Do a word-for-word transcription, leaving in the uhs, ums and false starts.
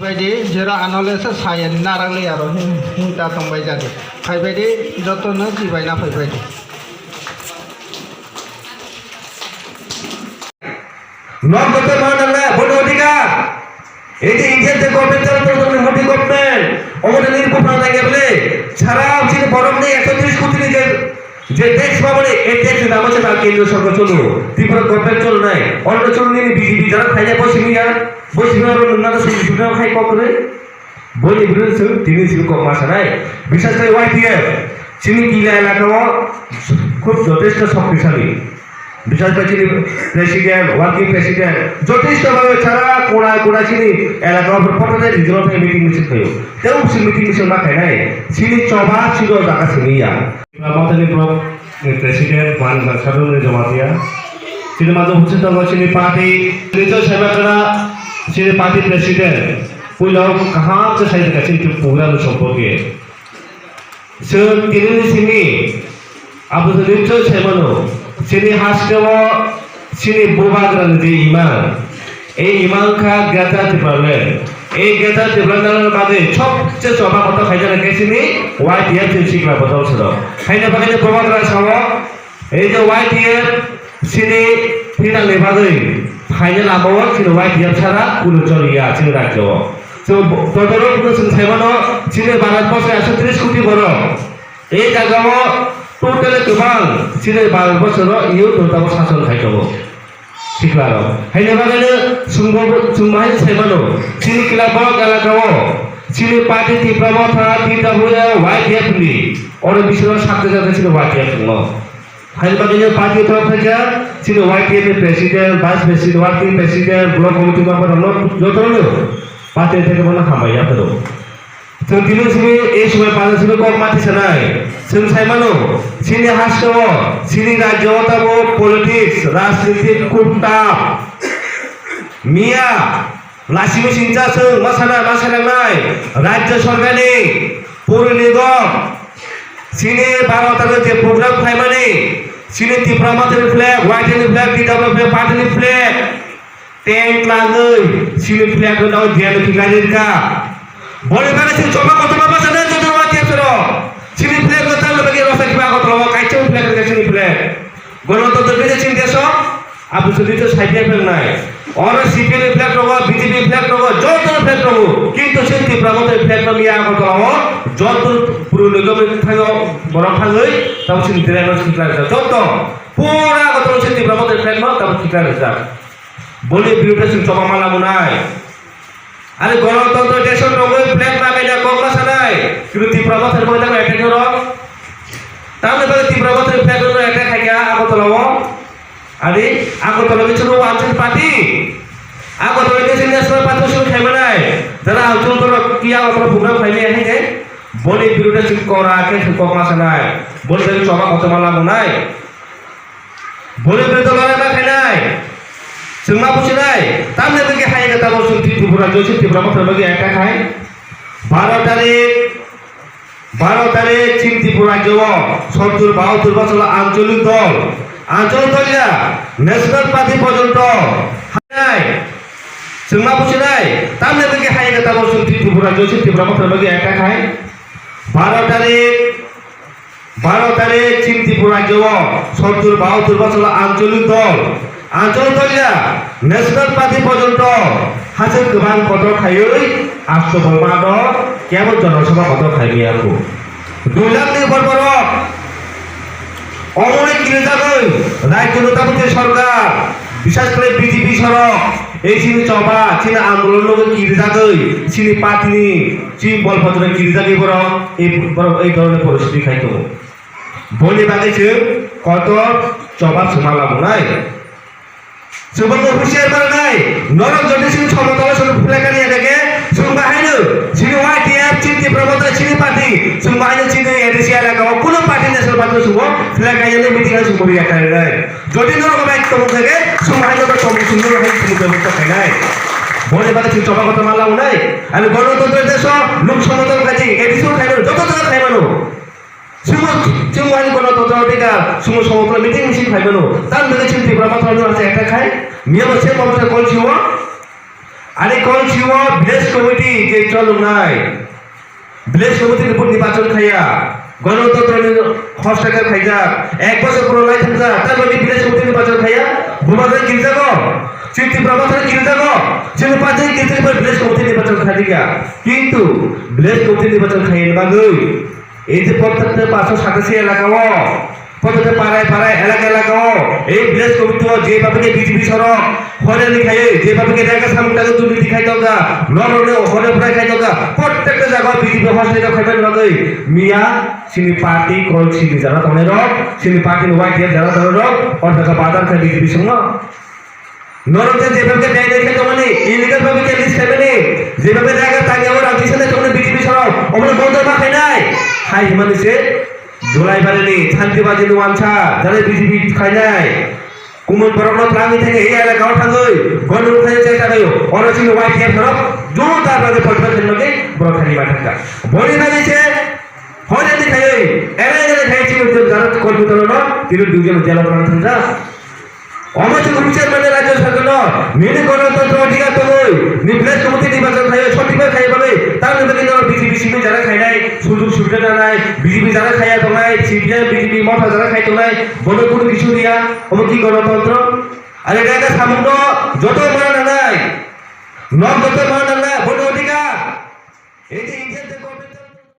Baidi jera anole se sayani narak le aro hin, hinta tongbai jadi. Phaibaidi joto no chibaina phaibaidi. Nok joto ma nang na, bono odhikar. Ei je Indian je government chalo, tongtong ni Modi government, omo de nini buphang nai ya bole, sara chini borok ni ekso tris koti ni je, je tax ma bole, ei tax ni damo se ta kendro sorkar cholo, Tripura government cholo nai, oro cholo nini B J P jara khainai bo simi ya, bo simi oro nungna simi simi khai kok kore, boni bwrwi chwng tini chwng kok ma sanai, bisas khai Y T F, chini kila elaka o khub jotesto shoktisali. Bisas bai chini president, working president, jotesto bai chara kura kura chini elaka o photo de regional meeting misil khayo. Tei o meeting misil ma khainai. Chini choba chini o jaga simi ya. Motani block ni president, Wan Sadhu ni Jamatia. Chini majo husi tongo chini party, chini to sema kara, chini party president. Puila kaham se sai ka chini program ni somporke. Chwng tinini simi abo se nitoi sai mano, chini haste o chini bubagrani je imang, ei imang kha Greater Tipraland. Ei Greater Tipraland bagwi sobse choba kotor khaijak khe chini Y T F chini sikla bodol sero. Haino bagwi bubagra sao, ei je Y T F chini phinangni bagwi phaina lama o chini Y T F sara kunu choliya chini rajyo o. Chwng bo-, todorok no chwng sai mano, chini Bharat borsho ekso tris koti borok. E jaga o totally kwbang chini Bharat borsho no youth no tabuk sason khai tongo. Sikla rok. Haino bagwi no chwng bo, chwng bahai sai mano, chini kila borok elaka o, chini party Tipra Motha, T W F, Y T F ni, oro bisino sakte sakte chini Y T F tongo. Haino bagwi no party torof thai khe chini Y T F ni president, vice president, working president, block committee member rok no joto no party thai khe bono hambai ya phano. Chwng tini simi ei sumai panda simi kok mati sanai. Chwng sai mano, chini haste o, chini rajyo o tabuk politics, rajniti khub tough. Miya, Lasimi singcha chwng ma sana, ma sanangnai, Rajya Sarkarni, Pur Nigam, chini Bharat Sarkar je program khlaimani, chini Tipra Mothani flag, Y T F ni flag, T W F party ni flag, tent langwi, chini flag no diyan khiklai rikha. Boni bagwi chini choba kotorma ma sana, joto Y T F sero, chini flag no tanna bagwi rosa khiba kotorma, kaisa flag rikha chini flag. Gonotontro bini chini deso, Abo chwng nito saipya phengnai. Oro C P M ni flag rogo, B J P ni flag rogo, joto ni flag rogo. Kintu chwng Tipra Mothani flag no miya Agartala o, joto puro nigam ni thango borok thangwi, tamo chwng dress no khiklai rijak. Joto pura Agartala chwng Tipra Mothani flag no tamo khiklai rijak. Boni birude chwng choba ma lamunai. Ani Gonotontro desh o tongwi flag lagai da kok ma sanai. Kintu Tipra Mothani bagwi tamo attack horo. Tamni bagwi Tipra Mothani flag no attack khai kha Agartala o. Ani Agartala ni chwng o Amchhari party. Agartala ni chwng national party chwng khai manai. Jara Amchhari borok ki Agartala program khai maya hai khe. Boni birude chwng kora khe chwng kok ma sanai. Boni bagwi choba kotorma lamunai. Boni birude loroi ma khainai. Chwng ma buchinai. Tamni bagwi hai khe tamo chwng Tripura jo chwng Tipra Mothani bagwi attack khai. Baro tarik Baro tarik chini Tripura rajyo o sottur bahattur bosor ancholik dol, ancholik dol ya National Party porjonto hai chwng ma buchinai, tamni bagwi hai khe tabuk chwng Tripura rajyo chini Tipra Mothani bagwi attack khai. Baro tarik, baro tarik chini Tripura rajyo o sottur bahattur bosor ancholik dol, ancholik dol ya National Party porjonto hachwk kwbang kotor khaiwi Asto Borma no kebo jonosabha kotor khai maya kho. Dui lakh ni upor borok omoni kirijagwi rajyo ni tabukni sorkar, bisas kore B J P sorok, ei chini choba, chini andolon no kirijagwi, chini party ni, chini bolpotro kirijagwi borok, ei borok ei dhoroner poristiti khai tongo. Boni bagwi chwng kotor choba swma lamunai. Chwng bo husiar barnai, norok jodi chwng somotolo chwng flag ani age khe, chwng bahaino chini Y T F, chini Tipra Motha, chini party, chwng bahaino chini A D C elaka o kuno party national party chwng bo flag ani meeting o chwng bo riya khainai. Jodi norok bai tong thage, chwng bahaino ba tong chwng no hai chwng bebosta khainai. Boni bagwi chwng choba kotor ma launai. Ani Gonotontro desh o lok somotolo khaji, A D C o khainai, joto jaga khaimano. Chwngno, chwng wani Gonotontro Adhikar, chwngno somotolo meeting misil khaimano. Tamni bagwi chwng Tipra Motha no achaika khai, miyabo se Mamata Kolsi o, Ani konsi o village committee je cholongnai, village committee ni buini bachon khaiya, Ganatantro ni hostaker khaijak, ek bosor poro lai thangjak, tai bini village committee ni bachon khaiya, buma bai girjago, chini Tripura bachon girjago, chini panchayat girjago village committee ni bachon khaijak. Kintu village committee ni bachon khaiyani bagwi, ei je prottekta paso sakasi elaka o, prottekta parai parai elaka elaka o, ei village committee o je babu ke B J P sorok, hoyani khaiye, je babu ke jaga samung tago durniti khai tonga, norok ne hore prai khai tonga, prottekta jaga B J P hostaker khaimani bagwi, miya, chini party, kol chini jara tongnai rok, chini party ni Y T F jara tongnai rok, hor jaga badar khe B J P songno. Norok je jebhabe khe beng khe tongmani, illegal bhabe khe list khaimani, jebhabe jaga tangya o rang tisa tongmani B J P sorok, omono bondor ma khainai. Hai himani se, Dulaibari ni, Santibari ni wansa, jare B J P khainai. Kumui borok no twlangwi thangwi ei elaka o thangwi, gondogol khaina chesta khaio. Oro chini Y T F borok, jota bade political khaina bagwi borok thangwi ma thangkha. Boni bagwi se, hoyani khaiwi, elai elai khai chini jara kol butalo no, tini dui jon jela o thang thangkha. Omo chwng rwchar mani rajya sarkarno nini Ganatantro adhikar tongwi, ni village committee nirbachon khaio, sothikbai khaio bagwi, tamni bagwi norok B J P simi jara khainai sujog subida nanai, B J P jara khaiya tongnai, C P M, B J P motha jara khai tongnai, bono kunu kisu riya, omo ki Ganatantro? Are khe samungno joto mana nanai, nok joto mana nanai.